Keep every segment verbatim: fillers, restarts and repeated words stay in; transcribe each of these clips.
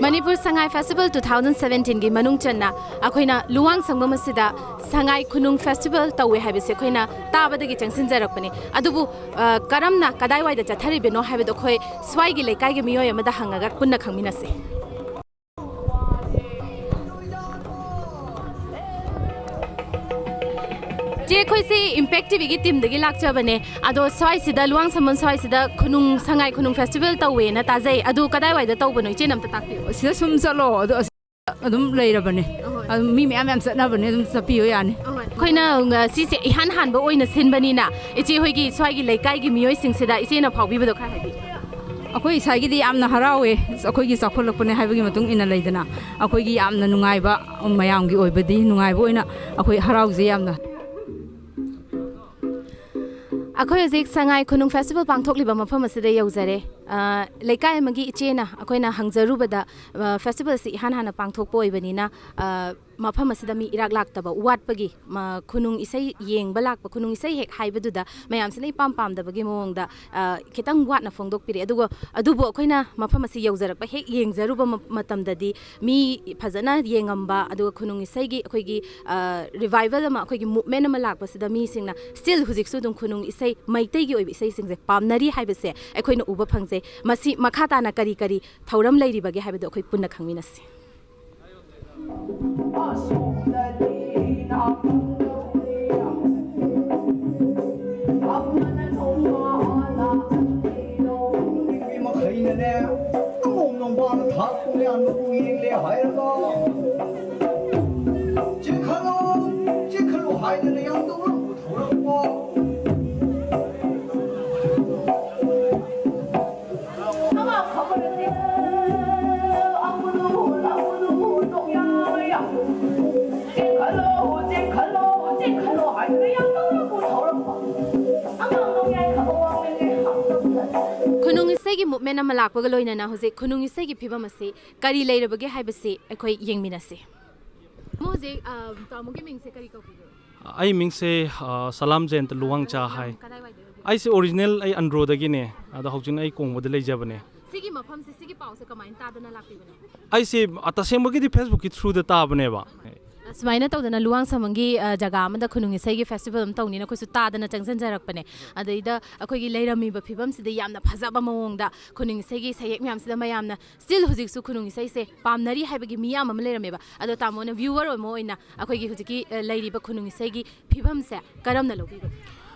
Manipur Sangai festival two thousand ꯁꯚꯦꯟꯇꯤꯟꯒꯤ ꯃꯅꯨꯡ ꯆꯟꯅ ꯑꯩꯈꯣꯏꯅ ꯂꯨꯋꯥꯡ ꯁꯪꯐꯝ ꯑꯁꯤꯗ ꯁꯉꯥꯏ ꯈꯨꯅꯨꯡ ꯐꯦꯁꯇꯤꯚꯦꯜ ꯇꯧꯋꯦ ꯍꯥꯏꯕꯁꯦ ꯑꯩꯈꯣꯏꯅ ꯇꯥꯕꯗꯒꯤ ꯆꯪꯁꯤꯟꯖꯔꯛꯄꯅꯤ꯫ ꯑꯗꯨꯕꯨ, ꯑ, ꯀꯔꯝꯅ, ꯀꯗꯥꯏꯋꯥꯏꯗ ꯆꯠꯊꯔꯤꯕꯅꯣ ꯍꯥꯏꯕꯗꯣ ꯑꯩꯈꯣꯏ ꯁ꯭ꯋꯥꯏꯒꯤ ꯂꯩꯀꯥꯏꯒꯤ ꯃꯤꯑꯣꯏ ꯑꯃꯗ ꯍꯪꯉꯒ ꯄꯨꯟꯅ ꯈꯪꯃꯤꯟꯅꯁꯤ꯫ ꯆꯦ, ꯑꯩꯈꯣꯏꯁꯤ ꯏꯝꯄꯦꯛ ꯇꯤꯚꯤꯒꯤ ꯇꯤꯝꯗꯒꯤ ꯂꯥꯛꯆꯕꯅꯦ꯫ ꯑꯗꯣ ꯁ꯭ꯋꯥꯏꯁꯤꯗ, ꯂꯨꯋꯥꯡ ꯁꯝꯕꯝ ꯁ꯭ꯋꯥꯏꯁꯤꯗ ꯈꯨꯅꯨꯡ, ꯁꯉꯥꯏ ꯈꯨꯅꯨꯡ ꯐꯦꯁꯇꯤꯚꯦꯜ ꯇꯧꯋꯦꯅ ꯇꯥꯖꯩ꯫ ꯑꯗꯨ ꯀꯗꯥꯏꯋꯥꯏꯗ ꯇꯧꯕꯅꯣ? ꯏꯆꯦꯅ ꯑꯝꯇ ꯇꯥꯛꯄꯤꯌꯨ꯫ ꯁꯤꯗ ꯁꯨꯝ ꯆꯠꯂꯣ, ꯑꯗꯣ ꯑꯁ-, ꯑꯗꯨꯝ ꯂꯩꯔꯕꯅꯦ꯫ ꯑꯍꯣꯏ꯫ ꯑꯗꯨꯝ ꯃꯤ ꯃꯌꯥꯝ ꯌꯥꯝ ꯆꯠꯅꯕꯅꯦ, ꯑꯗꯨꯝ ꯆꯠꯄꯤꯌꯨ ꯌꯥꯅꯤ꯫ ꯑꯍꯣꯏ꯫ ꯑꯩꯈꯣꯏꯅ, ꯑ, ꯁꯤꯁꯦ ꯏꯍꯥꯟ ꯍꯥꯟꯕ ꯑꯣꯏꯅ ꯁꯤꯟꯕꯅꯤꯅ, ꯏꯆꯦ ꯍꯣꯏꯒꯤ ꯁ꯭ꯋꯥꯏꯒꯤ ꯂꯩꯀꯥꯏꯒꯤ ꯃꯤꯑꯣꯏꯁꯤꯡꯁꯤꯗ ꯏꯆꯦꯅ ꯐꯥꯎꯕꯤꯕꯗꯣ ꯈꯔ ꯍꯥꯏꯕꯤꯌꯨ꯫ ꯑꯩꯈꯣꯏ ꯁ꯭ꯋꯥꯏꯒꯤꯗꯤ ꯌꯥꯝꯅ ꯍꯔꯥꯎꯋꯦ, ꯑꯩꯈꯣꯏꯒꯤ ꯆꯥꯎꯈꯠꯂꯛꯄꯅꯦ ꯍꯥꯏꯕꯒꯤ ꯃꯇꯨꯡ ꯏꯟꯅ ꯂꯩꯗꯅ, ꯑꯩꯈꯣꯏꯒꯤ ꯌꯥꯝꯅ ꯅꯨꯡꯉꯥꯏꯕ, ꯃꯌꯥꯝꯒꯤ ꯑꯣꯏꯕꯗꯤ ꯅꯨꯡꯉꯥꯏꯕ ꯑꯣꯏꯅ ꯑꯩꯈꯣꯏ ꯍꯔꯥꯎꯖꯩ ꯌꯥꯝꯅ꯫ ꯑꯩꯈꯣꯏ ꯍꯧꯖꯤꯛ ꯁꯉꯥꯏ ꯈꯨꯅꯨꯡ ꯐꯦꯁꯇꯤꯚꯦꯜ ꯄꯥꯡꯊꯣꯛꯂꯤꯕ ꯃꯐꯝ ꯑꯁꯤꯗ ꯌꯧꯖꯔꯦ꯫ ꯑ, ꯂꯩꯀꯥꯏ ꯑꯃꯒꯤ ꯏꯆꯦꯅ ꯑꯩꯈꯣꯏꯅ ꯍꯪꯖꯔꯨꯕꯗ, ꯑ, ꯐꯦꯁꯇꯤꯚꯦꯜ ꯑꯁꯤ ꯏꯍꯥꯟ ꯍꯥꯟꯅ ꯄꯥꯡꯊꯣꯛꯄ ꯑꯣꯏꯕꯅꯤꯅ, ꯑ, ꯃꯐꯝ ꯑꯁꯤꯗ ꯃꯤ ꯏꯔꯥꯛ ꯂꯥꯛꯇꯕ ꯋꯥꯠꯄꯒꯤ, ꯃ-, ꯈꯨꯅꯨꯡ ꯏꯁꯩ ꯌꯦꯡꯕ ꯂꯥꯛꯄ, ꯈꯨꯅꯨꯡ ꯏꯁꯩ ꯍꯦꯛ ꯍꯥꯏꯕꯗꯨꯗ ꯃꯌꯥꯝꯁꯤꯅ ꯏꯄꯥꯝ ꯄꯥꯝꯗꯕꯒꯤ ꯃꯑꯣꯡꯗ, ꯑ, ꯈꯤꯇꯪ ꯋꯥꯠꯅ ꯐꯣꯡꯗꯣꯛꯄꯤꯔꯛꯑꯦ꯫ ꯑꯗꯨꯒ, ꯑꯗꯨꯕꯨ ꯑꯩꯈꯣꯏꯅ ꯃꯐꯝ ꯑꯁꯤ ꯌꯧꯖꯔꯛꯄ ꯍꯦꯛ ꯌꯦꯡꯖꯔꯨꯕ ꯃ-, ꯃꯇꯝꯗꯗꯤ ꯃꯤ ꯐꯖꯅ ꯌꯦꯡꯉꯝꯕ, ꯑꯗꯨꯒ ꯈꯨꯅꯨꯡ ꯏꯁꯩꯒꯤ ꯑꯩꯈꯣꯏꯒꯤ, ꯑ, ꯔꯤꯚꯥꯏꯚꯦꯜ ꯑꯃ, ꯑꯩꯈꯣꯏꯒꯤ ꯃꯨꯚꯃꯦꯟ ꯑꯃ ꯂꯥꯛꯄꯁꯤꯗ ꯃꯤꯁꯤꯡꯅ ꯁ꯭ꯇꯤꯜ ꯍꯧꯖꯤꯛꯁꯨ ꯑꯗꯨꯝ ꯈꯨꯅꯨꯡ ꯏꯁꯩ, ꯃꯩꯇꯩꯒꯤ ꯑꯣꯏꯕ ꯏꯁꯩꯁꯤꯡꯁꯦ ꯄꯥꯝꯅꯔꯤ ꯍꯥꯏꯕꯁꯦ ꯑꯩꯈꯣꯏꯅ ꯎꯕ ꯐꯪꯖꯩ꯫ ꯃꯁꯤ ꯃꯈꯥ ꯇꯥꯅ ꯀꯔꯤ ꯀꯔꯤ ꯊꯧꯔꯝ ꯂꯩꯔꯤꯕꯒꯦ ꯍꯥꯏꯕꯗꯣ ꯑꯩꯈꯣꯏ ꯄꯨꯟꯅ ꯈꯪꯃꯤꯟꯅꯁꯤ꯫ ꯅꯨꯄꯤ ꯃꯈꯩꯅꯅꯦ, ꯑꯉꯧ ꯅꯣꯡꯕꯥꯟ ꯊꯥꯛꯄꯅꯦ, ꯅꯨꯄꯤ ꯌꯦꯡꯂꯦ ꯍꯥꯏꯔꯒ꯫ ꯆꯦꯟꯈꯠꯂꯣ, ꯆꯦꯟꯈꯠꯂꯣ ꯍꯥꯏꯗꯅ ꯌꯥꯝ ꯇꯧꯔꯝꯕ ꯊꯧꯔꯝꯗꯣ꯫ ꯈꯨꯅꯨꯡ ꯏꯁꯩꯒꯤ ꯃꯨꯚꯃꯦꯟ ꯑꯃ ꯂꯥꯛꯄꯒ ꯂꯣꯏꯅꯅ ꯍꯧꯖꯤꯛ ꯈꯨꯅꯨꯡ ꯏꯁꯩꯒꯤ ꯐꯤꯕꯝ ꯑꯁꯤ ꯀꯔꯤ ꯂꯩꯔꯕꯒꯦ ꯍꯥꯏꯕꯁꯤ ꯑꯩꯈꯣꯏ ꯌꯦꯡꯃꯤꯟꯅꯁꯤ꯫ ꯇꯥꯃꯣ, ꯍꯧꯖꯤꯛ, ꯑ, ꯇꯥꯃꯣꯒꯤ ꯃꯤꯡꯁꯦ ꯀꯔꯤ ꯀꯧꯕꯤꯒꯦ? ꯑꯩ ꯃꯤꯡꯁꯦ, ꯑ, ꯁꯂꯥꯝ ꯖꯌꯟꯇ ꯂꯨꯋꯥꯡꯆꯥ ꯍꯥꯏ꯫ ꯀꯗꯥꯏꯋꯥꯏꯗꯒꯤ ꯑꯣꯏꯕꯤꯔꯕ? ꯑꯩꯁꯦ ꯑꯣꯔꯤꯖꯤꯅꯦꯜ ꯑꯩ ꯑꯟꯗ꯭ꯔꯣꯗꯒꯤꯅꯦ, ꯑꯗꯣ ꯍꯧꯖꯤꯛꯅ ꯑꯩ ꯀꯣꯡꯕꯗ ꯂꯩꯖꯕꯅꯦ꯫ ꯁꯤꯒꯤ ꯃꯐꯝꯁꯦ, ꯁꯤꯒꯤ ꯄꯥꯎꯁꯦ ꯀꯃꯥꯏꯅ ꯇꯥꯗꯅ ꯂꯥꯛꯄꯤꯕꯅꯣ? ꯑꯩꯁꯦ ꯑ, ꯇꯁꯦꯡꯕꯒꯤꯗꯤ ꯐꯦꯁꯕꯨꯛꯀꯤ ꯊ꯭ꯔꯨꯗ ꯇꯥꯕꯅꯦꯕ꯫ ꯁꯨꯃꯥꯏꯅ ꯇꯧꯗꯅ ꯂꯨꯋꯥꯡꯁꯥꯡꯕꯝꯒꯤ ꯑ, ꯖꯒꯥ ꯑꯃꯗ ꯈꯨꯅꯨꯡ ꯏꯁꯩꯒꯤ ꯐꯦꯁꯇꯤꯚꯦꯜ ꯑꯃ ꯇꯧꯅꯤꯅ ꯑꯩꯈꯣꯏꯁꯨ ꯇꯥꯗꯅ ꯆꯪꯁꯤꯟꯖꯔꯛꯄꯅꯦ꯫ ꯑꯗꯩꯗ ꯑꯩꯈꯣꯏꯒꯤ ꯂꯩꯔꯝꯃꯤꯕ ꯐꯤꯕꯝꯁꯤꯗ ꯌꯥꯝꯅ ꯐꯖꯕ ꯃꯑꯣꯡꯗ ꯈꯨꯅꯨꯡ ꯏꯁꯩꯒꯤ ꯁꯩꯍꯦꯛ ꯃꯌꯥꯝꯁꯤꯗ ꯃꯌꯥꯝꯅ ꯁ꯭ꯇꯤꯜ ꯍꯧꯖꯤꯛꯁꯨ ꯈꯨꯅꯨꯡ ꯏꯁꯩꯁꯦ ꯄꯥꯝꯅꯔꯤ ꯍꯥꯏꯕꯒꯤ ꯃꯤꯌꯥꯝ ꯑꯃ ꯂꯩꯔꯝꯃꯦꯕ꯫ ꯑꯗꯣ ꯇꯥꯃꯣꯅ ꯚ꯭ꯌꯨꯋꯔ ꯑꯃ ꯑꯣꯏꯅ ꯑꯩꯈꯣꯏꯒꯤ ꯍꯧꯖꯤꯛꯀꯤ ꯑ, ꯂꯩꯔꯤꯕ ꯈꯨꯅꯨꯡ ꯏꯁꯩꯒꯤ ꯐꯤꯕꯝꯁꯦ ꯀꯔꯝꯅ ꯂꯧꯕꯤꯕꯒꯦ?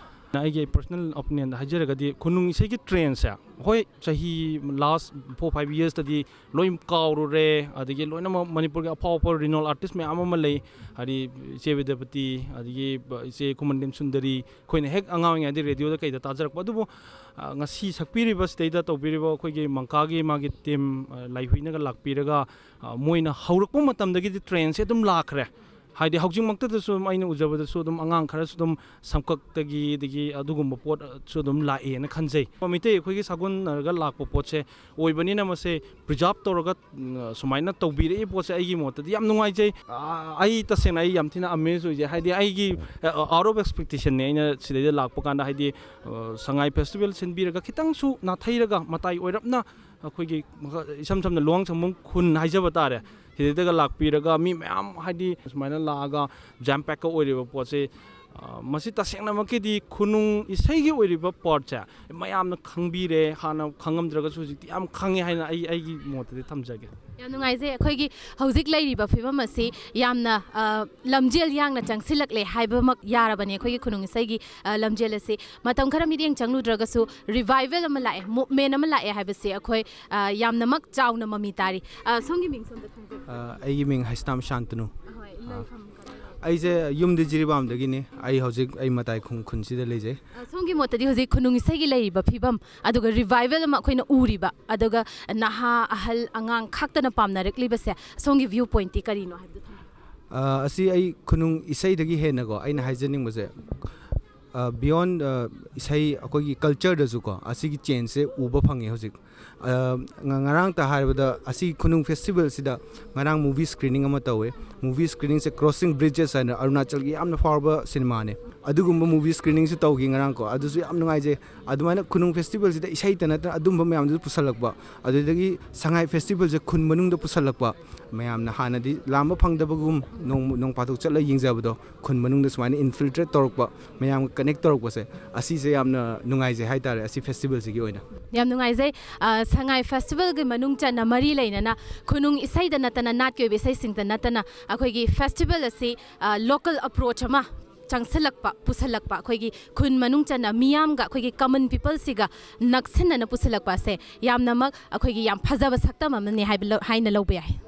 ꯑꯩꯒꯤ ꯄꯔꯁꯣꯅꯦꯜ ꯑꯣꯄꯤꯅꯤꯌꯟꯗ ꯍꯥꯏꯖꯔꯒꯗꯤ, ꯈꯨꯅꯨꯡ ꯏꯁꯩꯒꯤ ꯇ꯭ꯔꯦꯟꯁꯦ, ꯍꯣꯏ, ꯆꯍꯤ ꯂꯥꯁ ꯐꯣꯔ ꯐꯥꯏꯚ ꯌꯔꯁꯇꯗꯤ ꯂꯣꯏ ꯀꯥꯎꯔꯨꯔꯦ꯫ ꯑꯗꯒꯤ ꯂꯣꯏꯅꯃꯛ ꯃꯅꯤꯄꯨꯔꯒꯤ ꯑꯐꯥꯎ ꯑꯐꯥꯎ ꯔꯤꯅꯣꯜ ꯑꯥꯔꯇꯤꯁ ꯃꯌꯥꯝ ꯑꯃ ꯂꯩ, ꯍꯥꯏꯗꯤ ꯏꯆꯦ ꯕꯤꯗ꯭ꯌꯥꯄꯇꯤ, ꯑꯗꯒꯤ ꯏꯆꯦ ꯈꯨꯃꯟꯗꯦꯝ ꯁꯨꯟꯗꯔꯤ, ꯑꯩꯈꯣꯏꯅ ꯍꯦꯛ ꯑꯉꯥꯡ ꯑꯣꯏꯔꯤꯉꯩꯗ ꯔꯦꯗꯤꯑꯣꯗ ꯀꯩꯗ ꯇꯥꯖꯔꯛꯄ꯫ ꯑꯗꯨꯕꯨ ꯑ, ꯉꯁꯤ ꯁꯛꯄꯤꯔꯤꯕ ꯁꯤꯗꯩꯗ ꯇꯧꯕꯤꯔꯤꯕ ꯑꯩꯈꯣꯏꯒꯤ ꯃꯪꯀꯥꯒꯤ ꯃꯥꯒꯤ ꯇꯤꯝ, ꯑ, ꯂꯥꯏꯍꯨꯏꯅꯒ ꯂꯥꯛꯄꯤꯔꯒ, ꯑ, ꯃꯣꯏꯅ ꯍꯧꯔꯛꯄ ꯃꯇꯝꯗꯒꯤꯗꯤ ꯇ꯭ꯔꯦꯟꯁꯦ ꯑꯗꯨꯝ ꯂꯥꯛꯈ꯭ꯔꯦ꯫ ꯍꯥꯏꯗꯤ ꯍꯧꯖꯤꯛꯃꯛꯇꯗꯁꯨ ꯑꯗꯨꯝ ꯑꯩꯅ ꯎꯖꯕꯗꯁꯨ ꯑꯗꯨꯝ ꯑꯉꯥꯡ ꯈꯔꯁꯨ ꯑꯗꯨꯝ ꯁꯝꯀꯛꯇꯒꯤ, ꯑꯗꯒꯤ ꯑꯗꯨꯒꯨꯝꯕ ꯄꯣꯠꯁꯨ ꯑꯗꯨꯝ ꯂꯥꯛꯑꯦꯅ ꯈꯟꯖꯩ꯫ ꯃꯤꯇꯩ ꯑꯩꯈꯣꯏꯒꯤ ꯁꯥꯒꯣꯟꯅꯔꯒ ꯂꯥꯛꯄ ꯄꯣꯠꯁꯦ ꯑꯣꯏꯕꯅꯤꯅ, ꯃꯁꯦ ꯄ꯭ꯔꯤꯖꯥꯔꯕ ꯇꯧꯔꯒ, ꯎꯝ, ꯁꯨꯃꯥꯏꯅ ꯇꯧꯕꯤꯔꯛꯏ ꯄꯣꯠꯁꯦ ꯑꯩꯒꯤ ꯃꯣꯠꯇꯗꯤ ꯌꯥꯝ ꯅꯨꯡꯉꯥꯏꯖꯩ꯫ ꯑ, ꯑꯩ ꯇꯁꯦꯡꯅ ꯑꯩ ꯌꯥꯝ ꯊꯤꯅ ꯑꯃꯦꯖ ꯑꯣꯏꯖꯩ꯫ ꯍꯥꯏꯗꯤ ꯑꯩꯒꯤ ꯑꯥꯎꯠ ꯑꯣꯐ ꯑꯦꯛꯁꯄꯦꯛꯇꯦꯁꯟꯅꯦ ꯑꯩꯅ ꯁꯤꯗꯩꯗ ꯂꯥꯛꯄ ꯀꯥꯟꯗ꯫ ꯍꯥꯏꯗꯤ, ꯑ, ꯁꯉꯥꯏ ꯐꯦꯁꯇꯤꯚꯦꯜ ꯁꯤꯟꯕꯤꯔꯒ ꯈꯤꯇꯪꯁꯨ ꯅꯥꯊꯩꯔꯒ, ꯃꯇꯥꯏ ꯑꯣꯏꯔꯞꯅ ꯑꯩꯈꯣꯏꯒꯤ ꯃꯈ-, ꯏꯁꯝ ꯁꯝꯅ ꯂꯨꯋꯥꯡꯁꯥꯡꯕꯝ ꯈꯨꯟ ꯍꯥꯏꯖꯕ ꯇꯥꯔꯦ, ꯁꯤꯗꯩꯗꯒ ꯂꯥꯛꯄꯤꯔꯒ ꯃꯤ ꯃꯌꯥꯝ, ꯍꯥꯏꯗꯤ ꯁꯨꯃꯥꯏꯅ ꯂꯥꯛꯑꯒ ꯖꯥꯝ ꯄꯦꯛꯀ ꯑꯣꯏꯔꯤꯕ ꯄꯣꯠꯁꯦ, ꯑ, ꯃꯁꯤ ꯇꯁꯦꯡꯅꯃꯛꯀꯤꯗꯤ ꯈꯨꯅꯨꯡ ꯏꯁꯩꯒꯤ ꯑꯣꯏꯔꯤꯕ ꯄꯥꯔꯠꯁꯦ ꯃꯌꯥꯝꯅ ꯈꯪꯕꯤꯔꯦ, ꯍꯥꯟꯅ ꯈꯪꯉꯝꯗ꯭ꯔꯒꯁꯨ ꯍꯧꯖꯤꯛꯇꯤ ꯌꯥꯝ ꯈꯪꯉꯦ ꯍꯥꯏꯅ ꯑꯩ ꯑꯩꯒꯤ ꯃꯣꯠꯇꯗꯤ ꯊꯝꯖꯒꯦ꯫ ꯌꯥꯝ ꯅꯨꯡꯉꯥꯏꯖꯩ꯫ ꯑꯩꯈꯣꯏꯒꯤ ꯍꯧꯖꯤꯛ ꯂꯩꯔꯤꯕ ꯐꯤꯕꯝ ꯑꯁꯤ ꯌꯥꯝꯅ, ꯑ, ꯂꯝꯖꯦꯜ ꯌꯥꯡꯅ ꯆꯪꯁꯤꯜꯂꯛꯂꯦ ꯍꯥꯏꯕꯃꯛ ꯌꯥꯔꯕꯅꯤ꯫ ꯑꯩꯈꯣꯏꯒꯤ ꯈꯨꯅꯨꯡ ꯏꯁꯩꯒꯤ, ꯑ, ꯂꯝꯖꯦꯜ ꯑꯁꯤ ꯃꯇꯝ ꯈꯔ ꯃꯤꯠꯌꯦꯡ ꯆꯪꯂꯨꯗ꯭ꯔꯒꯁꯨ ꯔꯤꯚꯥꯏꯚꯦꯜ ꯑꯃ ꯂꯥꯛꯑꯦ, ꯃꯨꯞꯃꯦꯟ ꯑꯃ ꯂꯥꯛꯑꯦ ꯍꯥꯏꯕꯁꯤ ꯑꯩꯈꯣꯏ, ꯑ, ꯌꯥꯝꯅꯃꯛ ꯆꯥꯎꯅ ꯃꯃꯤ ꯇꯥꯔꯤ꯫ ꯑ, ꯁꯣꯝꯒꯤ ꯃꯤꯡ ꯁꯣꯝꯗ ꯈꯪꯖꯩ꯫ ꯑ, ꯑꯩꯒꯤ ꯃꯤꯡ ꯍꯩꯁꯅꯥꯝ ꯁꯥꯟꯇꯅꯨ꯫ ꯍꯣꯏ, ꯂꯩꯐꯝ ꯀꯗꯥꯏꯋꯥꯏ? ꯑꯩꯁꯦ ꯌꯨꯝꯗꯤ ꯖꯤꯔꯤꯕꯥꯝꯗꯒꯤꯅꯤ꯫ ꯑꯩ ꯍꯧꯖꯤꯛ ꯑꯩ ꯃꯇꯥꯏ ꯈꯨꯟ ꯈꯨꯟꯁꯤꯗ ꯂꯩꯖꯩ꯫ ꯑ, ꯁꯣꯝꯒꯤ ꯃꯣꯠꯇꯗꯤ ꯍꯧꯖꯤꯛ ꯈꯨꯅꯨꯡ ꯏꯁꯩꯒꯤ ꯂꯩꯔꯤꯕ ꯐꯤꯕꯝ, ꯑꯗꯨꯒ ꯔꯤꯚꯥꯏꯚꯦꯜ ꯑꯃ ꯑꯩꯈꯣꯏꯅ ꯎꯔꯤꯕ, ꯑꯗꯨꯒ ꯅꯍꯥ ꯑꯍꯜ ꯑꯉꯥꯡ ꯈꯥꯛꯇꯅ ꯄꯥꯝꯅꯔꯛꯂꯤꯕꯁꯦ, ꯁꯣꯝꯒꯤ ꯚ꯭ꯌꯨ ꯄꯣꯏꯟꯠꯇꯤ ꯀꯔꯤꯅꯣ ꯍꯥꯏꯕꯗꯨ ꯊꯝꯕꯤꯌꯨ꯫ ꯑ, ꯑꯁꯤ ꯑꯩ ꯈꯨꯅꯨꯡ ꯏꯁꯩꯗꯒꯤ ꯍꯦꯟꯅꯀꯣ ꯑꯩꯅ ꯍꯥꯏꯖꯅꯤꯡꯕꯁꯦ, ꯕꯤꯌꯣꯟ ꯏꯁꯩ ꯑꯩꯈꯣꯏꯒꯤ ꯀꯜꯆꯔꯗꯁꯨꯀꯣ ꯑꯁꯤꯒꯤ ꯆꯦꯟꯖꯁꯦ ꯎꯕ ꯐꯪꯉꯦ ꯍꯧꯖꯤꯛ꯫ ꯑ, ꯉ-, ꯉꯔꯥꯡꯇ ꯍꯥꯏꯔꯕꯗ, ꯑꯁꯤ ꯈꯨꯅꯨꯡ ꯐꯦꯁꯇꯤꯚꯦꯜꯁꯤꯗ ꯉꯔꯥꯡ ꯃꯨꯚꯤ ꯁ꯭ꯀ꯭ꯔꯤꯅꯤꯡ ꯑꯃ ꯇꯧꯋꯦ꯫ ꯃꯨꯚꯤ ꯁ꯭ꯀ꯭ꯔꯤꯅꯤꯡꯁꯦ ꯀ꯭ꯔꯣꯁꯤꯡ ꯕ꯭ꯔꯤꯖꯦꯁ ꯍꯥꯏꯅ ꯑꯔꯨꯅꯥꯆꯜꯒꯤ ꯌꯥꯝꯅ ꯐꯥꯎꯔꯕ ꯁꯤꯅꯦꯃꯥꯅꯦ꯫ ꯑꯗꯨꯒꯨꯝꯕ ꯃꯨꯚꯤ ꯁ꯭ꯀ꯭ꯔꯤꯅꯤꯡꯁꯨ ꯇꯧꯈꯤ ꯉꯔꯥꯡ ꯀꯣ, ꯑꯗꯨꯁꯨ ꯌꯥꯝ ꯅꯨꯡꯉꯥꯏꯖꯩ꯫ ꯑꯗꯨꯃꯥꯏꯅ ꯈꯨꯅꯨꯡ ꯐꯦꯁꯇꯤꯚꯦꯜꯁꯤꯗ ꯏꯁꯩꯇ ꯅꯠꯇꯅ ꯑꯗꯨꯝꯕ ꯃꯌꯥꯝꯗꯨꯁꯨ ꯄꯨꯁꯜꯂꯛꯄ, ꯑꯗꯨꯗꯒꯤ ꯁꯉꯥꯏ ꯐꯦꯁꯇꯤꯚꯦꯜꯁꯦ ꯈꯨꯟ ꯃꯅꯨꯡꯗ ꯄꯨꯁꯜꯂꯛꯄ, ꯃꯌꯥꯝꯅ ꯍꯥꯟꯅꯗꯤ ꯂꯥꯝꯕ ꯐꯪꯗꯕꯒꯨꯝ ꯅꯣꯡ, ꯅꯣꯡ ꯐꯥꯗꯣꯛ ꯆꯠꯂ ꯌꯦꯡꯖꯕꯗꯣ, ꯈꯨꯟ ꯃꯅꯨꯡꯗ ꯁꯨꯃꯥꯏꯅ ꯏꯟꯐꯤꯜꯇ꯭ꯔꯦꯠ ꯇꯧꯔꯛꯄ, ꯃꯌꯥꯝꯒ ꯀꯅꯦꯛ ꯇꯧꯔꯛꯄꯁꯦ, ꯑꯁꯤꯁꯦ ꯌꯥꯝꯅ ꯅꯨꯡꯉꯥꯏꯖꯩ ꯍꯥꯏꯇꯥꯔꯦ, ꯑꯁꯤ ꯐꯦꯁꯇꯤꯚꯦꯜꯁꯤꯒꯤ ꯑꯣꯏꯅ꯫ ꯌꯥꯝ ꯅꯨꯡꯉꯥꯏꯖꯩ꯫ ꯑ, ꯁꯉꯥꯏ ꯐꯦꯁꯇꯤꯚꯦꯜꯒꯤ ꯃꯅꯨꯡ ꯆꯟꯅ ꯃꯔꯤ ꯂꯩꯅꯅ ꯈꯨꯅꯨꯡ ꯏꯁꯩꯗ ꯅꯠꯇꯅ, ꯅꯥꯠꯀꯤ ꯑꯣꯏꯕ ꯏꯁꯩꯁꯤꯡꯗ ꯅꯠꯇꯅ, ꯑꯩꯈꯣꯏꯒꯤ ꯐꯦꯁꯇꯤꯚꯦꯜ ꯑꯁꯤ, ꯑ, ꯂꯣꯀꯦꯜ ꯑꯦꯄ꯭ꯔꯣꯆ ꯑꯃ ꯆꯪꯁꯤꯜꯂꯛꯄ, ꯄꯨꯁꯜꯂꯛꯄ, ꯑꯩꯈꯣꯏꯒꯤ ꯈꯨꯟ ꯃꯅꯨꯡ ꯆꯟꯅ ꯃꯤꯌꯥꯝꯒ, ꯑꯩꯈꯣꯏꯒꯤ ꯀꯃꯟ ꯄꯤꯄꯜꯁꯤꯒ ꯅꯛꯁꯤꯟꯅꯅ ꯄꯨꯁꯤꯜꯂꯛꯄ ꯑꯁꯦ ꯌꯥꯝꯅꯃꯛ ꯑꯩꯈꯣꯏꯒꯤ ꯌꯥꯝ ꯐꯖꯕ ꯁꯛꯇꯝ ꯑꯃꯅꯤ ꯍꯥꯏꯕ ꯂꯧ-, ꯍꯥꯏꯅ ꯂꯧꯕ ꯌꯥꯏ꯫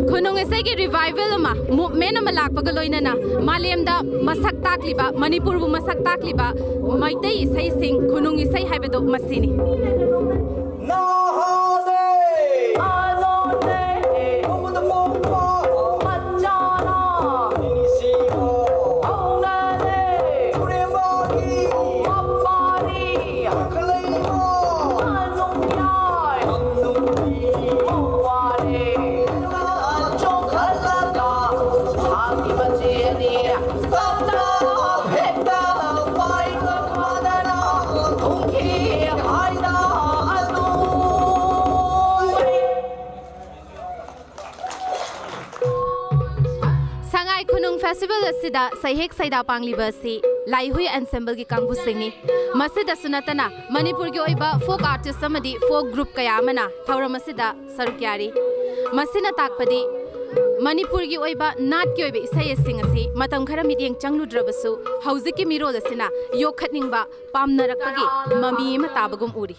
ꯈꯨꯅꯨꯡ ꯏꯁꯩꯒꯤ ꯔꯤꯚꯥꯏꯚꯦꯜ ꯑꯃ, ꯃꯨꯚꯃꯦꯟ ꯑꯃ ꯂꯥꯛꯄꯒ ꯂꯣꯏꯅꯅ ꯃꯥꯂꯦꯝꯗ ꯃꯁꯛ ꯇꯥꯛꯂꯤꯕ, ꯃꯅꯤꯄꯨꯔꯕꯨ ꯃꯁꯛ ꯇꯥꯛꯂꯤꯕ ꯃꯩꯇꯩ ꯏꯁꯩꯁꯤꯡ, ꯈꯨꯅꯨꯡ ꯏꯁꯩ ꯍꯥꯏꯕꯗꯨ ꯃꯁꯤꯅꯤ꯫ ꯁꯉꯥꯏ ꯈꯨꯅꯨꯡ ꯐꯦꯁꯇꯤꯚꯦꯜ ꯑꯁꯤꯗ ꯁꯩꯍꯦꯛ ꯁꯩꯗꯥ ꯄꯥꯡꯂꯤꯕ ꯑꯁꯤ ꯂꯥꯏꯍꯨꯏ ꯑꯦꯟꯁꯦꯝꯕꯜꯒꯤ ꯀꯥꯡꯕꯨꯁꯤꯡꯅꯤ꯫ ꯃꯁꯤꯗꯁꯨ ꯅꯠꯇꯅ ꯃꯅꯤꯄꯨꯔꯒꯤ ꯑꯣꯏꯕ ꯐꯣꯛ ꯑꯥꯔꯇꯤꯁ ꯑꯃꯗꯤ ꯐꯣꯛ ꯒ꯭ꯔꯨꯞ ꯀꯌꯥ ꯑꯃꯅ ꯊꯧꯔꯝ ꯑꯁꯤꯗ ꯁꯔꯨꯛ ꯌꯥꯔꯤ꯫ ꯃꯁꯤꯅ ꯇꯥꯛꯄꯗꯤ ꯃꯅꯤꯄꯨꯔꯒꯤ ꯑꯣꯏꯕ ꯅꯥꯠꯀꯤ ꯑꯣꯏꯕ ꯏꯁꯩꯁꯤꯡ ꯑꯁꯤ ꯃꯇꯝ ꯈꯔ ꯃꯤꯠꯌꯦꯡ ꯆꯪꯂꯨꯗ꯭ꯔꯕꯁꯨ ꯍꯧꯖꯤꯛꯀꯤ ꯃꯤꯔꯣꯜ ꯑꯁꯤꯅ ꯌꯣꯛꯈꯠꯅꯤꯡꯕ, ꯄꯥꯝꯅꯔꯛꯄꯒꯤ ꯃꯃꯤ ꯑꯃ ꯇꯥꯕꯒꯨꯝ ꯎꯔꯤ꯫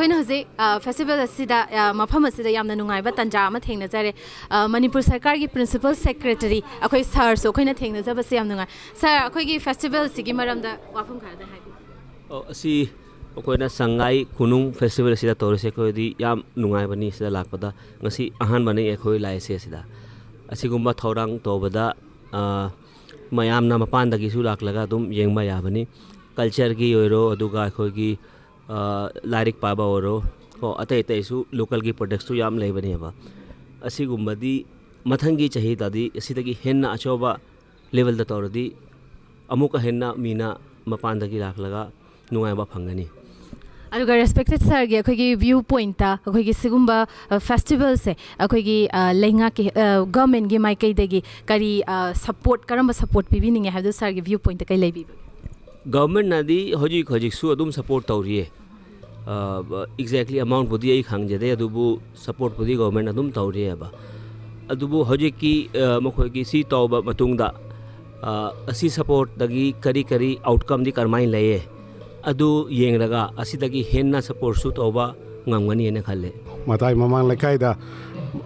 ꯑꯩꯈꯣꯏꯅ ꯍꯧꯖꯤꯛ ꯐꯦꯁꯇꯤꯚꯦꯜ ꯑꯁꯤꯗ, ꯑ, ꯃꯐꯝ ꯑꯁꯤꯗ ꯌꯥꯝꯅ ꯅꯨꯡꯉꯥꯏꯕ ꯇꯥꯟꯖꯥ ꯑꯃ ꯊꯦꯡꯅꯖꯔꯦ꯫ ꯑ, ꯃꯅꯤꯄꯨꯔ ꯁꯔꯀꯥꯔꯒꯤ ꯄ꯭ꯔꯤꯟꯁꯤꯄꯜ ꯁꯦꯀ꯭ꯔꯦꯇꯔꯤ ꯑꯩꯈꯣꯏ ꯁꯥꯔꯁꯨ ꯑꯩꯈꯣꯏꯅ ꯊꯦꯡꯅꯖꯕꯁꯦ ꯌꯥꯝ ꯅꯨꯡꯉꯥꯏ꯫ ꯁꯥꯔ, ꯑꯩꯈꯣꯏꯒꯤ ꯐꯦꯁꯇꯤꯚꯦꯜ ꯑꯁꯤꯒꯤ ꯃꯔꯝꯗ ꯋꯥꯐꯝ ꯈꯔꯗ ꯍꯥꯏꯕꯤꯌꯨ꯫ ꯑꯣ, ꯑꯁꯤ ꯑꯩꯈꯣꯏꯅ ꯁꯉꯥꯏ ꯈꯨꯅꯨꯡ ꯐꯦꯁꯇꯤꯚꯦꯜ ꯑꯁꯤꯗ ꯇꯧꯔꯤꯁꯦ, ꯑꯩꯈꯣꯏꯗꯤ ꯌꯥꯝ ꯅꯨꯡꯉꯥꯏꯕꯅꯤ ꯁꯤꯗ ꯂꯥꯛꯄꯗ꯫ ꯉꯁꯤ ꯑꯍꯥꯟꯕꯅꯤ ꯑꯩꯈꯣꯏ ꯂꯥꯛꯏꯁꯦ ꯑꯁꯤꯗ꯫ ꯑꯁꯤꯒꯨꯝꯕ ꯊꯧꯔꯥꯡ ꯇꯧꯕꯗ, ꯑ, ꯃꯌꯥꯝꯅ ꯃꯄꯥꯟꯗꯒꯤꯁꯨ ꯂꯥꯛꯂꯒ ꯑꯗꯨꯝ ꯌꯦꯡꯕ ꯌꯥꯕꯅꯤ꯫ ꯀꯜꯆꯔꯒꯤ ꯑꯣꯏꯔꯣ, ꯑꯗꯨꯒ ꯑꯩꯈꯣꯏꯒꯤ, ꯑ, ꯂꯥꯏꯔꯤꯛ ꯄꯥꯕ ꯑꯣꯏꯔꯣ, ꯀꯣ, ꯑꯇꯩ ꯑꯇꯩꯁꯨ ꯂꯣꯀꯦꯜꯒꯤ ꯄ꯭ꯔꯣꯗꯛꯁꯇꯨ ꯌꯥꯝ ꯂꯩꯕꯅꯦꯕ꯫ ꯑꯁꯤꯒꯨꯝꯕꯗꯤ ꯃꯊꯪꯒꯤ ꯆꯍꯤꯗꯗꯤ ꯑꯁꯤꯗꯒꯤ ꯍꯦꯟꯅ ꯑꯆꯧꯕ ꯂꯦꯚꯦꯜꯗ ꯇꯧꯔꯗꯤ ꯑꯃꯨꯛꯀ ꯍꯦꯟꯅ ꯃꯤꯅ ꯃꯄꯥꯟꯗꯒꯤ ꯂꯥꯛꯂꯒ ꯅꯨꯡꯉꯥꯏꯕ ꯐꯪꯒꯅꯤ꯫ ꯑꯗꯨꯒ ꯔꯦꯁꯄꯦꯛꯇꯦꯠ ꯁꯥꯔꯒꯤ ꯑꯩꯈꯣꯏꯒꯤ ꯚ꯭ꯌꯨ ꯄꯣꯏꯟꯠꯇ ꯑꯩꯈꯣꯏꯒꯤ ꯁꯤꯒꯨꯝꯕ, ꯑ, ꯐꯦꯁꯇꯤꯚꯦꯜꯁꯦ ꯑꯩꯈꯣꯏꯒꯤ, ꯑ, ꯂꯩꯉꯥꯛꯀꯤ, ꯑ, ꯒꯚꯔꯟꯃꯦꯟꯠꯀꯤ ꯃꯥꯏꯀꯩꯗꯒꯤ ꯀꯔꯤ, ꯑ, ꯁꯄꯣꯔꯠ, ꯀꯔꯝꯕ ꯁꯄꯣꯔꯠ ꯄꯤꯕꯤꯅꯤꯡꯉꯦ ꯍꯥꯏꯕꯗꯨ ꯁꯥꯔꯒꯤ ꯚ꯭ꯌꯨ ꯄꯣꯏꯟꯠꯇ ꯀꯩ ꯂꯩꯕꯤꯕꯒꯦ? ꯒꯚꯔꯟꯃꯦꯟꯠꯅꯗꯤ ꯍꯧꯖꯤꯛ ꯍꯧꯖꯤꯛꯁꯨ ꯑꯗꯨꯝ ꯁꯄꯣꯔꯠ ꯇꯧꯔꯤꯌꯦ꯫ ꯑ, ꯑꯦꯛꯖꯦꯛꯂꯤ ꯑꯦꯃꯥꯎꯟꯠꯄꯨꯗꯤ ꯑꯩ ꯈꯪꯖꯗꯦ, ꯑꯗꯨꯕꯨ ꯁꯄꯣꯔꯠꯄꯨꯗꯤ ꯒꯚꯔꯟꯃꯦꯟꯠ ꯑꯗꯨꯝ ꯇꯧꯔꯤꯑꯕ꯫ ꯑꯗꯨꯕꯨ ꯍꯧꯖꯤꯛꯀꯤ, ꯑ, ꯃꯈꯣꯏꯒꯤ ꯁꯤ ꯇꯧꯕ ꯃꯇꯨꯡꯗ, ꯑ, ꯑꯁꯤ ꯁꯄꯣꯔꯠꯇꯒꯤ ꯀꯔꯤ ꯀꯔꯤ ꯑꯥꯎꯠꯀꯝꯗꯤ ꯀꯔꯝꯍꯥꯏꯅ ꯂꯩꯌꯦ, ꯑꯗꯨ ꯌꯦꯡꯂꯒ ꯑꯁꯤꯗꯒꯤ ꯍꯦꯟꯅ ꯁꯄꯣꯔꯠꯁꯨ ꯇꯧꯕ ꯉꯝꯒꯅꯤ ꯍꯥꯏꯅ ꯈꯜꯂꯦ꯫ ꯃꯇꯥꯏ ꯃꯃꯥꯡ ꯂꯩꯀꯥꯏꯗ,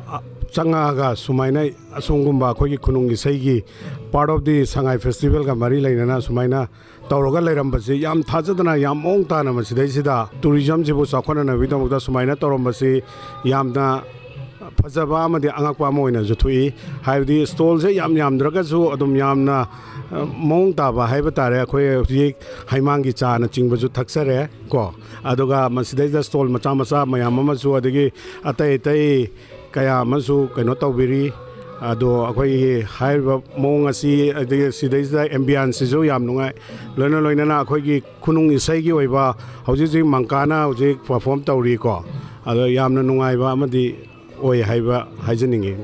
ꯑ, ꯆꯪꯉꯛꯑꯒ ꯁꯨꯃꯥꯏꯅ ꯑꯁꯣꯝꯒꯨꯝꯕ ꯑꯩꯈꯣꯏꯒꯤ ꯈꯨꯅꯨꯡ ꯏꯁꯩꯒꯤ ꯄꯥꯔꯠ ꯑꯣꯐ ꯗꯤ ꯁꯉꯥꯏ ꯐꯦꯁꯇꯤꯚꯦꯜꯒ ꯃꯔꯤ ꯂꯩꯅꯅ ꯁꯨꯃꯥꯏꯅ ꯇꯧꯔꯒ ꯂꯩꯔꯝꯕꯁꯤ ꯌꯥꯝ ꯊꯥꯖꯗꯅ, ꯌꯥꯝ ꯃꯑꯣꯡ ꯇꯥꯅ ꯃꯁꯤꯗꯩꯁꯤꯗ ꯇꯨꯔꯤꯖꯝꯁꯤꯕꯨ ꯆꯥꯎꯈꯠꯅꯅꯕꯒꯤꯗꯃꯛꯇ ꯁꯨꯃꯥꯏꯅ ꯇꯧꯔꯝꯕꯁꯤ ꯌꯥꯝꯅ ꯐꯖꯕ ꯑꯃꯗꯤ ꯑꯉꯛꯄ ꯑꯃ ꯑꯣꯏꯅꯁꯨ ꯊꯣꯛꯏ꯫ ꯍꯥꯏꯕꯗꯤ ꯁ꯭ꯇꯣꯜꯁꯦ ꯌꯥꯝ ꯌꯥꯝꯗ꯭ꯔꯒꯁꯨ ꯑꯗꯨꯝ ꯌꯥꯝꯅ, ꯑ, ꯃꯑꯣꯡ ꯇꯥꯕ ꯍꯥꯏꯕ ꯇꯥꯔꯦ꯫ ꯑꯩꯈꯣꯏ ꯍꯧꯖꯤꯛ ꯍꯩꯃꯥꯡꯒꯤ ꯆꯥꯅꯆꯤꯡꯕꯁꯨ ꯊꯛꯆꯔꯦ ꯀꯣ, ꯑꯗꯨꯒ ꯃꯁꯤꯗꯩꯗ ꯁ꯭ꯇꯣꯜ ꯃꯆꯥ ꯃꯆꯥ ꯃꯌꯥꯝ ꯑꯃꯁꯨ, ꯑꯗꯒꯤ ꯑꯇꯩ ꯑꯇꯩ ꯀꯌꯥ ꯑꯃꯁꯨ ꯀꯩꯅꯣ ꯇꯧꯕꯤꯔꯤ꯫ ꯑꯗꯣ ꯑꯩꯈꯣꯏꯒꯤ ꯍꯥꯏꯔꯤꯕ ꯃꯑꯣꯡ ꯑꯁꯤ, ꯑꯗꯒꯤ ꯁꯤꯗꯩꯁꯤꯗ ꯑꯦꯝꯕꯤꯌꯟꯁꯁꯤꯁꯨ ꯌꯥꯝ ꯅꯨꯡꯉꯥꯏ, ꯂꯣꯏꯅ ꯂꯣꯏꯅꯅ ꯑꯩꯈꯣꯏꯒꯤ ꯈꯨꯅꯨꯡ ꯏꯁꯩꯒꯤ ꯑꯣꯏꯕ ꯍꯧꯖꯤꯛ ꯍꯧꯖꯤꯛ ꯃꯪꯀꯥꯅ ꯍꯧꯖꯤꯛ ꯄꯔꯐꯣꯔꯝ ꯇꯧꯔꯤꯀꯣ꯫ ꯑꯗꯣ ꯌꯥꯝꯅ ꯅꯨꯡꯉꯥꯏꯕ ꯑꯃꯗꯤ ꯑꯣꯏ ꯍꯥꯏꯕ ꯍꯥꯏꯖꯅꯤꯡꯉꯤ꯫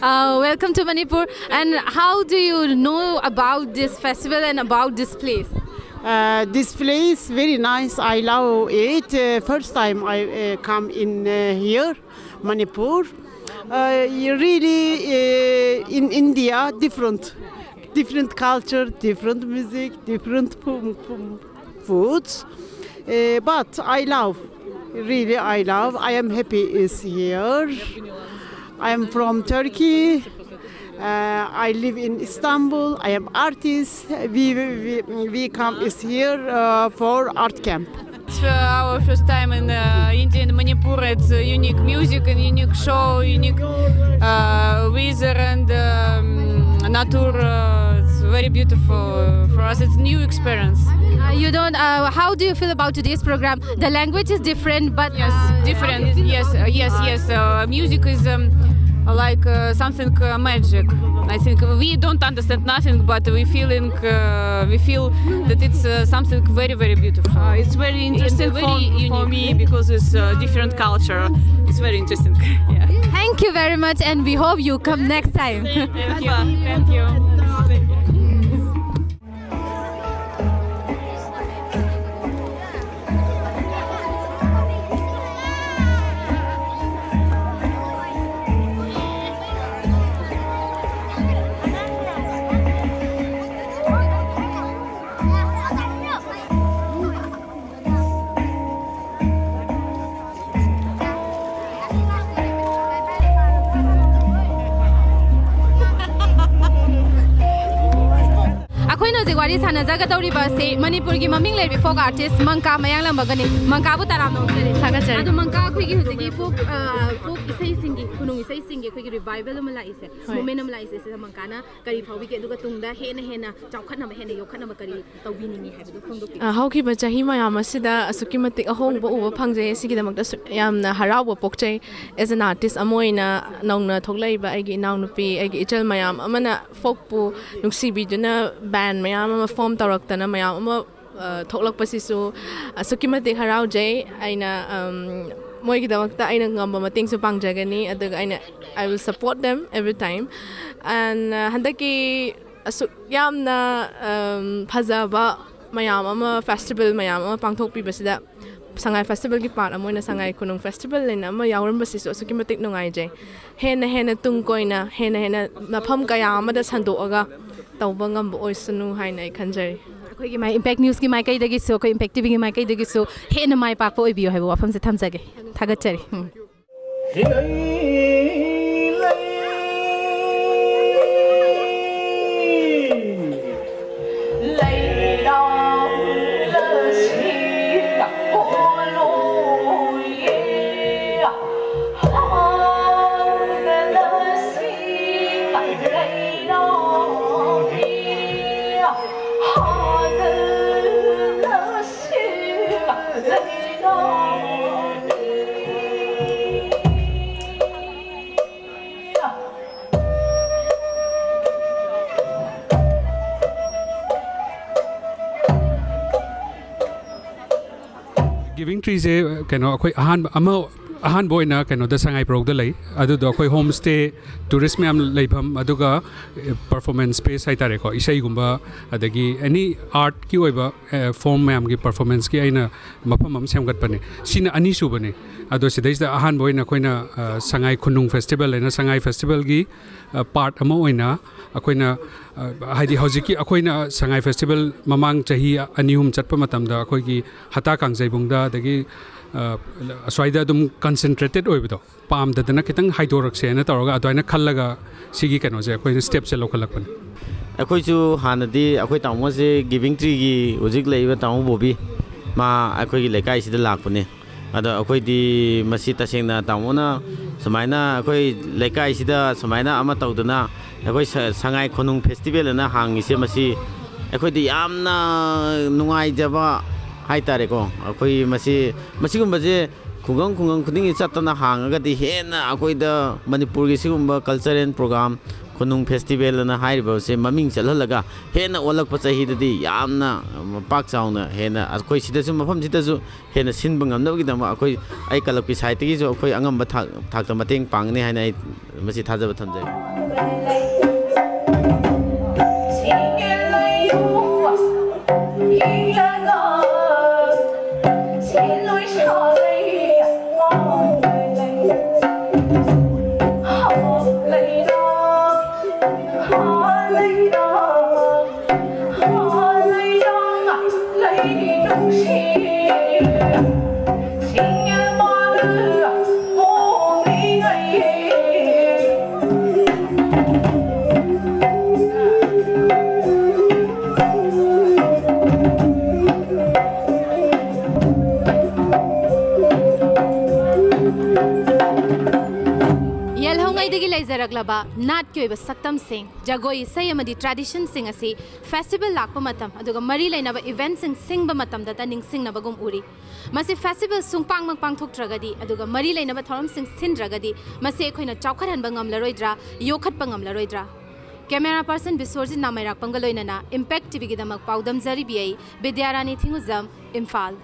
Uh, welcome to Manipur. And how do you know about this festival and about this place? Uh, this place very nice. I love it. Uh, first time I uh, come in uh, here, Manipur. Uh, you really uh, in India, different, different culture, different music, different fu- fu- foods. Uh, but I love, really I love. I am happy is here. I am from Turkey. Uh, I live in Istanbul. I am artist. We we, we come is here uh, for art camp. It's uh, our first time in uh, India and Manipur. It's uh, unique music and unique show, unique uh, weather and um, nature. Uh, it's very beautiful for us. It's new experience. Uh, you don't. Uh, how do you feel about today's program? The language is different, but Yes, uh, different. Yes, uh, yes, yes. Uh, music is um, like uh, something uh, magic. I think we don't understand nothing, but we feeling uh, we feel that it's uh, something very, very beautiful. Uh, it's very interesting very for, for unique. Me because it's a different culture. It's very interesting. Yeah. Thank you very much, and we hope you come next time. Thank you. Thank you. ꯁꯥꯟꯅꯖꯒꯗꯧꯔꯤꯕ ꯑꯁꯤ ꯃꯅꯤꯄꯨꯔꯒꯤ ꯃꯃꯤꯡ ꯂꯩꯔꯕꯤ ꯐꯣꯛ artist ꯃꯪꯀꯥ ꯃꯌꯥꯡꯂꯝꯕꯒꯅꯤ꯫ ꯃꯪꯀꯥꯕꯨ ꯇꯔꯥꯝꯅ ꯑꯣꯛꯆꯔꯤ꯫ ꯊꯥꯒꯠꯆꯔꯤ꯫ ꯑꯗꯣ ꯃꯪꯀꯥ, ꯑꯩꯈꯣꯏꯒꯤ ꯍꯧꯖꯤꯛꯀꯤ ꯐꯣꯛ, ꯑ, ꯐꯣꯛ ꯏꯁꯩꯁꯤꯡꯒꯤ, ꯈꯨꯅꯨꯡ ꯏꯁꯩꯁꯤꯡꯒꯤ ꯑꯩꯈꯣꯏꯒꯤ ꯔꯤꯚꯥꯏꯕꯦꯜ ꯑꯃ ꯂꯥꯛꯏꯁꯦ, ꯍꯣꯏ꯫ ꯃꯨꯚꯃꯦꯟ ꯑꯃ ꯂꯥꯛꯏꯁꯦ, ꯁꯤꯗ ꯃꯪꯀꯥꯅ ꯀꯔꯤ ꯐꯥꯎꯕꯤꯒꯦ? ꯑꯗꯨꯒ ꯇꯨꯡꯗ ꯍꯦꯟꯅ ꯍꯦꯟꯅ ꯆꯥꯎꯈꯠꯅꯕ, ꯍꯦꯟꯅ ꯌꯣꯛꯈꯠꯅꯕ ꯀꯔꯤ ꯇꯧꯕꯤꯅꯤꯡꯉꯤ ꯍꯥꯏꯕꯗꯨ ꯐꯣꯡꯗꯣꯛꯄꯤꯌꯨ꯫ ꯑ, ꯍꯧꯈꯤꯕ ꯆꯍꯤ ꯃꯌꯥꯝ ꯑꯁꯤꯗ ꯑꯁꯨꯛꯀꯤ ꯃꯇꯤꯛ ꯑꯍꯣꯡꯕ ꯎꯕ ꯐꯪꯖꯩ꯫ ꯑꯁꯤꯒꯤꯗꯃꯛꯇ ꯑꯁꯨꯛ ꯌꯥꯝꯅ ꯍꯔꯥꯎꯕ ꯄꯣꯛꯆꯩ꯫ As an artist ꯑꯃ ꯑꯣꯏꯅ ꯅꯧꯅ ꯊꯣꯛꯂꯛꯏꯕ ꯑꯩꯒꯤ ꯏꯅꯥꯎꯅꯨꯄꯤ, ꯑꯩꯒꯤ ꯏꯆꯜ ꯃꯌꯥꯝ ꯑꯃꯅ ꯐꯣꯛꯄꯨ ꯅꯨꯡꯁꯤꯕꯤꯗꯨꯅ ꯕꯦꯟ ꯃꯌꯥꯝ ꯑꯃ ꯐꯣꯝ ꯇꯧꯔꯛꯇꯅ ꯃꯌꯥꯝ ꯑꯃ, ꯑ, ꯊꯣꯛꯂꯛꯄꯁꯤꯁꯨ ꯑꯁꯨꯛꯀꯤ ꯃꯇꯤꯛ ꯍꯔꯥꯎꯖꯩ꯫ ꯑꯩꯅ, ꯑꯝ, ꯃꯣꯏꯒꯤꯗꯃꯛꯇ ꯑꯩꯅ ꯉꯝꯕ ꯃꯇꯦꯡꯁꯨ ꯄꯥꯡꯖꯒꯅꯤ, ꯑꯗꯨꯒ ꯑꯩꯅ, I will support them every time. And, ꯑ, ꯍꯟꯗꯛꯀꯤ ꯑꯁꯨꯛ ꯌꯥꯝꯅ, ꯑꯝ, ꯐꯖꯕ ꯃꯌꯥꯝ ꯑꯃ, ꯐꯦꯁꯇꯤꯚꯦꯜ ꯃꯌꯥꯝ ꯑꯃ ꯄꯥꯡꯊꯣꯛꯄꯤꯕꯁꯤꯗ, ꯁꯉꯥꯏ ꯐꯦꯁꯇꯤꯚꯦꯜꯒꯤ ꯄꯥꯔꯠ ꯑꯃ ꯑꯣꯏꯅ ꯁꯉꯥꯏ ꯈꯨꯅꯨꯡ ꯐꯦꯁꯇꯤꯚꯦꯜ ꯍꯥꯏꯅ ꯑꯃ ꯌꯥꯎꯔꯝꯕꯁꯤꯁꯨ ꯑꯁꯨꯛꯀꯤ ꯃꯇꯤꯛ ꯅꯨꯡꯉꯥꯏꯖꯩ꯫ ꯍꯦꯟꯅ ꯍꯦꯟꯅ ꯇꯨꯡ ꯀꯣꯏꯅ, ꯍꯦꯟꯅ ꯍꯦꯟꯅ ꯃꯐꯝ ꯀꯌꯥ ꯑꯃꯗ ꯁꯟꯗꯣꯛꯑꯒ ꯇꯧꯕ ꯉꯝꯕ ꯑꯣꯏꯁꯅꯨ ꯍꯥꯏꯅ ꯑꯩ ꯈꯟꯖꯔꯤ꯫ ꯑꯩꯈꯣꯏꯒꯤ ꯃꯥꯏ, ꯏꯝꯄꯦꯛ ꯅ꯭ꯌꯨꯁꯀꯤ ꯃꯥꯏꯀꯩꯗꯒꯤꯁꯨ, ꯑꯩꯈꯣꯏ ꯏꯝꯄꯦꯛ ꯇꯤꯚꯤꯒꯤ ꯃꯥꯏꯀꯩꯗꯒꯤꯁꯨ ꯍꯦꯟꯅ ꯃꯥꯏ ꯄꯥꯛꯄ ꯑꯣꯏꯕꯤꯌꯨ ꯍꯥꯏꯕ ꯋꯥꯐꯝꯁꯦ ꯊꯝꯖꯒꯦ꯫ ꯊꯥꯒꯠꯆꯔꯤ꯫ ꯎꯝ꯫ ꯒꯤꯚꯤꯡ ꯇ꯭ꯔꯤꯁꯦ ꯀꯩꯅꯣ, ꯑꯩꯈꯣꯏ ꯑꯍꯥꯟꯕ ꯑꯃ, ꯑꯍꯥꯟꯕ ꯑꯣꯏꯅ ꯀꯩꯅꯣꯗ, ꯁꯉꯥꯏ ꯄ꯭ꯔꯧꯗ ꯂꯩ꯫ ꯑꯗꯨꯗꯣ ꯑꯩꯈꯣꯏ ꯍꯣꯝ ꯁ꯭ꯇꯦ, ꯇꯨꯔꯤꯁ ꯃꯌꯥꯝ ꯂꯩꯐꯝ, ꯑꯗꯨꯒ ꯄꯔꯐꯣꯔꯃꯦꯟꯁ ꯁ꯭ꯄꯦꯁ ꯍꯥꯏꯇꯥꯔꯦꯀꯣ, ꯏꯁꯩꯒꯨꯝꯕ, ꯑꯗꯒꯤ ꯑꯦꯅꯤ ꯑꯥꯔꯠꯀꯤ ꯑꯣꯏꯕ, ꯑꯦ, ꯐꯣꯔꯝ ꯃꯌꯥꯝꯒꯤ ꯄꯔꯐꯣꯔꯃꯦꯟꯁꯀꯤ ꯑꯩꯅ ꯃꯐꯝ ꯑꯃ ꯁꯦꯝꯒꯠꯄꯅꯦ꯫ ꯁꯤꯅ ꯑꯅꯤꯁꯨꯕꯅꯦ꯫ ꯑꯗꯣ ꯁꯤꯗꯩꯁꯤꯗ ꯑꯍꯥꯟꯕ ꯑꯣꯏꯅ ꯑꯩꯈꯣꯏꯅ, ꯑ, ꯁꯉꯥꯏ ꯈꯨꯅꯨꯡ ꯐꯦꯁꯇꯤꯚꯦꯜ ꯍꯥꯏꯅ, ꯁꯉꯥꯏ ꯐꯦꯁꯇꯤꯚꯦꯜꯒꯤ, ꯑ, ꯄꯥꯔꯠ ꯑꯃ ꯑꯣꯏꯅ ꯑꯩꯈꯣꯏꯅ ꯍꯥꯏꯗꯤ ꯍꯧꯖꯤꯛꯀꯤ ꯑꯩꯈꯣꯏꯅ ꯁꯉꯥꯏ ꯐꯦꯁꯇꯤꯚꯦꯜ ꯃꯃꯥꯡ ꯆꯍꯤ ꯑꯅꯤ ꯑꯍꯨꯝ ꯆꯠꯄ ꯃꯇꯝꯗ ꯑꯩꯈꯣꯏꯒꯤ ꯍꯇꯥ ꯀꯥꯡꯖꯩꯕꯨꯡꯗ, ꯑꯗꯒꯤ ꯑꯁ꯭ꯋꯥꯏꯗ ꯑꯗꯨꯝ ꯀꯟꯁꯦꯟꯇ꯭ꯔꯦꯇꯦꯠ ꯑꯣꯏꯕꯗꯣ ꯄꯥꯝꯗꯗꯅ ꯈꯤꯇꯪ ꯍꯥꯏꯗꯣꯔꯛꯁꯦꯅ ꯇꯧꯔꯒ ꯑꯗꯨꯃꯥꯏꯅ ꯈꯜꯂꯒ ꯁꯤꯒꯤ ꯀꯩꯅꯣꯁꯦ ꯑꯩꯈꯣꯏꯅ ꯁ꯭ꯇꯦꯞꯁꯦ ꯂꯧꯈꯠꯂꯛꯄꯅꯦ꯫ ꯑꯩꯈꯣꯏꯁꯨ ꯍꯥꯟꯅꯗꯤ ꯑꯩꯈꯣꯏ ꯇꯥꯃꯣꯁꯦ ꯒꯤꯕꯤꯡ ꯇ꯭ꯔꯤꯒꯤ ꯍꯧꯖꯤꯛ ꯂꯩꯔꯤꯕ ꯇꯥꯃꯣ ꯕꯣꯕꯤ, ꯃꯥ ꯑꯩꯈꯣꯏꯒꯤ ꯂꯩꯀꯥꯏꯁꯤꯗ ꯂꯥꯛꯄꯅꯦ꯫ ꯑꯗꯣ ꯑꯩꯈꯣꯏꯗꯤ ꯃꯁꯤ ꯇꯁꯦꯡꯅ ꯇꯥꯃꯣꯅ ꯁꯨꯃꯥꯏꯅ ꯑꯩꯈꯣꯏ ꯂꯩꯀꯥꯏꯁꯤꯗ ꯁꯨꯃꯥꯏꯅ ꯑꯃ ꯇꯧꯗꯅ ꯑꯩꯈꯣꯏ ꯁ-, ꯁꯉꯥꯏ ꯈꯣꯅꯨꯡ ꯐꯦꯁꯇꯤꯚꯦꯜ ꯑꯅ ꯍꯥꯡꯉꯤꯁꯦ, ꯃꯁꯤ ꯑꯩꯈꯣꯏꯗꯤ ꯌꯥꯝꯅ ꯅꯨꯡꯉꯥꯏꯖꯕ ꯍꯥꯏꯇꯥꯔꯦꯀꯣ꯫ ꯑꯩꯈꯣꯏ ꯃꯁꯤ, ꯃꯁꯤꯒꯨꯝꯕꯁꯦ ꯈꯨꯡꯒꯪ ꯈꯨꯡꯒꯪ ꯈꯨꯗꯤꯡꯒꯤ ꯆꯠꯇꯅ ꯍꯥꯡꯉꯒꯗꯤ ꯍꯦꯟꯅ ꯑꯩꯈꯣꯏꯗ ꯃꯅꯤꯄꯨꯔꯒꯤ ꯁꯤꯒꯨꯝꯕ cultural program, ꯈꯨꯅꯨꯡ ꯐꯦꯁꯇꯤꯚꯦꯜ ꯑꯅ ꯍꯥꯏꯔꯤꯕꯁꯦ ꯃꯃꯤꯡ ꯆꯠꯍꯜꯂꯒ ꯍꯦꯟꯅ ꯑꯣꯜꯂꯛꯄ ꯆꯍꯤꯗꯗꯤ ꯌꯥꯝꯅ ꯄꯥꯛ ꯆꯥꯎꯅ ꯍꯦꯟꯅ ꯑꯩꯈꯣꯏ ꯁꯤꯗꯁꯨ, ꯃꯐꯝꯁꯤꯗꯁꯨ ꯍꯦꯟꯅ ꯁꯤꯟꯕ ꯉꯝꯅꯕꯒꯤꯗꯃꯛ ꯑꯩꯈꯣꯏ, ꯑꯩ ꯀ꯭ꯂꯕꯀꯤ ꯁꯥꯏꯠꯇꯒꯤꯁꯨ ꯑꯩꯈꯣꯏ ꯑꯉꯝꯕ ꯊꯥꯛ, ꯊꯥꯛꯇ ꯃꯇꯦꯡ ꯄꯥꯡꯒꯅꯤ ꯍꯥꯏꯅ ꯑꯩ ꯃꯁꯤ ꯊꯥꯖꯕ ꯊꯝꯖꯔꯤ꯫ ꯌꯦꯜꯍꯧꯉꯩꯗꯒꯤ ꯂꯩꯖꯔꯛꯂꯕ ꯅꯥꯠꯀꯤ ꯑꯣꯏꯕ ꯁꯛꯇꯝꯁꯤꯡ, ꯖꯒꯣꯏ ꯏꯁꯩ ꯑꯃꯗꯤ traditionꯁꯤꯡ ꯑꯁꯤ festival ꯂꯥꯛꯄ ꯃꯇꯝ ꯑꯗꯨꯒ ꯃꯔꯤ ꯂꯩꯅꯕ eventꯁꯤꯡ ꯁꯤꯟꯕ ꯃꯇꯝꯗꯇ ꯅꯤꯡꯁꯤꯡꯅꯕꯒꯨꯝ ꯎꯔꯤ꯫ ꯃꯁꯤ festival ꯁꯨꯡꯄꯥꯡꯃꯛ ꯄꯥꯡꯊꯣꯛꯇ꯭ꯔꯒꯗꯤ ꯑꯗꯨꯒ ꯃꯔꯤ ꯂꯩꯅꯕ ꯊꯧꯔꯝꯁꯤꯡ ꯁꯤꯟꯗ꯭ꯔꯒꯗꯤ ꯃꯁꯤ ꯑꯩꯈꯣꯏꯅ ꯆꯥꯎꯈꯠꯍꯟꯕ ꯉꯝꯂꯔꯣꯏꯗ꯭ꯔꯥ, ꯌꯣꯛꯈꯠꯄ ꯉꯝꯂꯔꯣꯏꯗ꯭ꯔꯥ? Camera person ꯕꯤꯁ꯭ꯋꯔꯖꯤꯠ ꯅꯥꯃꯩꯔꯥꯛꯄꯝꯒ ꯂꯣꯏꯅꯅ Impact TVꯒꯤꯗꯃꯛ ꯄꯥꯎꯗꯝꯖꯔꯤꯕꯤ ꯑꯩ ꯕꯤꯗ꯭ꯌꯥꯔꯥꯅꯤ ꯊꯤꯡꯉꯨꯖꯝ, ꯏꯝꯐꯥꯜ꯫